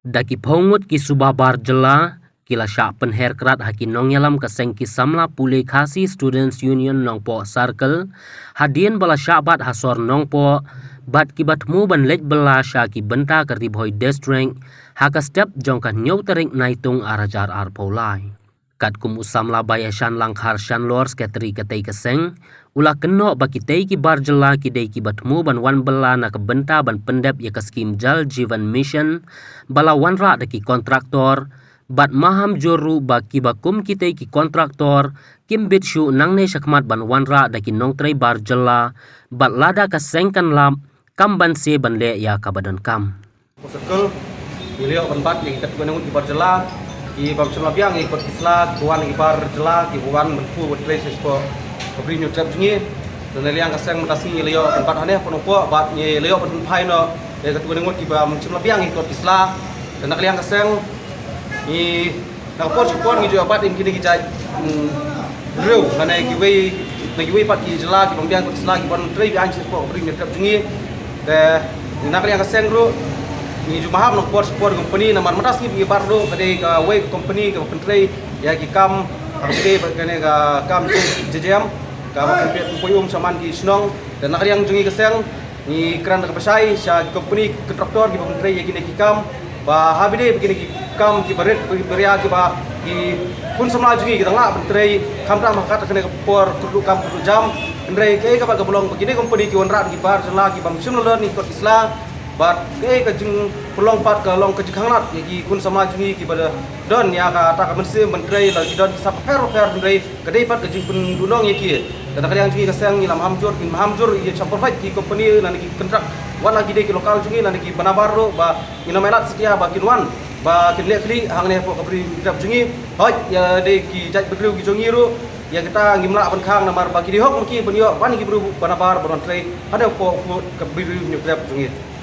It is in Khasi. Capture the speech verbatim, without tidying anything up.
Da ki phew ngut ki suba bar jylla ki la shah pynher krad ha ki nongïalam ka seng ki samla pule Khasi Students Union Nongpoh Circle, hadien ba la shah bat ha sor Nongpoh bad kiba thmu ban leit bylla sha ki bynta ka Ri Bhoi District ha ka step jong ka hynñiew tarik Naitung ar hajar arphew lai. Katkum u samla Baïashan Langkhar Shanlor, Secretary katei ka seng, u la kynnoh ba kitei ki bar jylla ki dei kiba thmu ban wan bylla na ka bynta ban pyndep ïa ka skim Jal Jeevan Mission ba la wanrah da ki kontraktor, bad maham jur ruh ba kiba kum kitei ki kontraktor kim bit shuh nangne shakhmat ban wanrah da ki nongtrei bar jylla, bad lada ka seng kan lap, kam banse ban leh ïa kaba donkam. Circle, ngi la ïoh ban bat ïa ki katto katne ngut ki bar jylla, ki bym shym la biang ïa ki kot ki sla, ki wan ki bar jylla, ki wan ban pur ban trei sha shapoh ka Bri Hynñiewtrep jong ngi. Te na liang ka seng mynta sngi ngi la ïoh ban bat hangne hapoh Nongpoh, bad ngi la ïoh ban phai noh ïa katto katne ngut ki bym shym la biang ïa ki kot ki sla. Te na ka liang ka seng, ngi na ka por sha ka por ngi ju ïoh bat ïa kine ki jait, mm, briew, lane kiwei, na kiwei pat ki jylla ki bym biang kot ki sla ki ban trei biang shapoh ka Bri Hynñiewtrep jong ngi. Te na ka liang ka seng ruh ngi ju maham na ka por sha ka por company, namar mynta sngi ba ngi bat ruh ka dei kawei ka company kaba pyntrei ïa ki kam, ha kaba dei bad kane ka kam J J M, kaba pynpeit pynpoi um shaman ki shnong. Te na ka liang jong ngi ka seng, ngi kren da kaba shai sha ki company, ki kontraktor kiba pyntrei ïa kine ki kam, ba ha ba dei ba kine ki kam kiba rit ba ria kiba ki khun samla jong ngi ki dang lah ban trei, khamtam ha kata kane ka por kyrduh kam kyrduh jam. Hynrei kaei kaba ka ba long ba kine company ki wanrah da ki bar jylla ki bym shym la don ïa ki kot ki sla, bad kaei ka jingpynlong pat ka long ka jingkhanglad ïa ki khun samla jong ngi kiba don ïa kata ka mynsiem ban trei, la ki don ki sap bapher bapher, hynrei ka dei pat ka jingpynduhnong ïa ki. Te na ka liang jong ngi ka seng ngi la maham jur, ngi maham jur ïa shaphrang ki company lane ki kontrak, wat la ki dei ki local jong ngi lane kiba nabar ruh, ba ngin ym ailad satia ba kin wan, ba kin leh khlieh hangne hapoh ka Bri Hynñiewtrep jong ngi. Hooid, ïa dei ki jait bynriew ki jong ngi ruh, ïa kita ngim lah ban khang namar ba ki dei hok ma ki ban ïoh ban ïa ki briew ba nabar ban wan trei hangne hapoh ka Bri Hynñiewtrep jong ngi.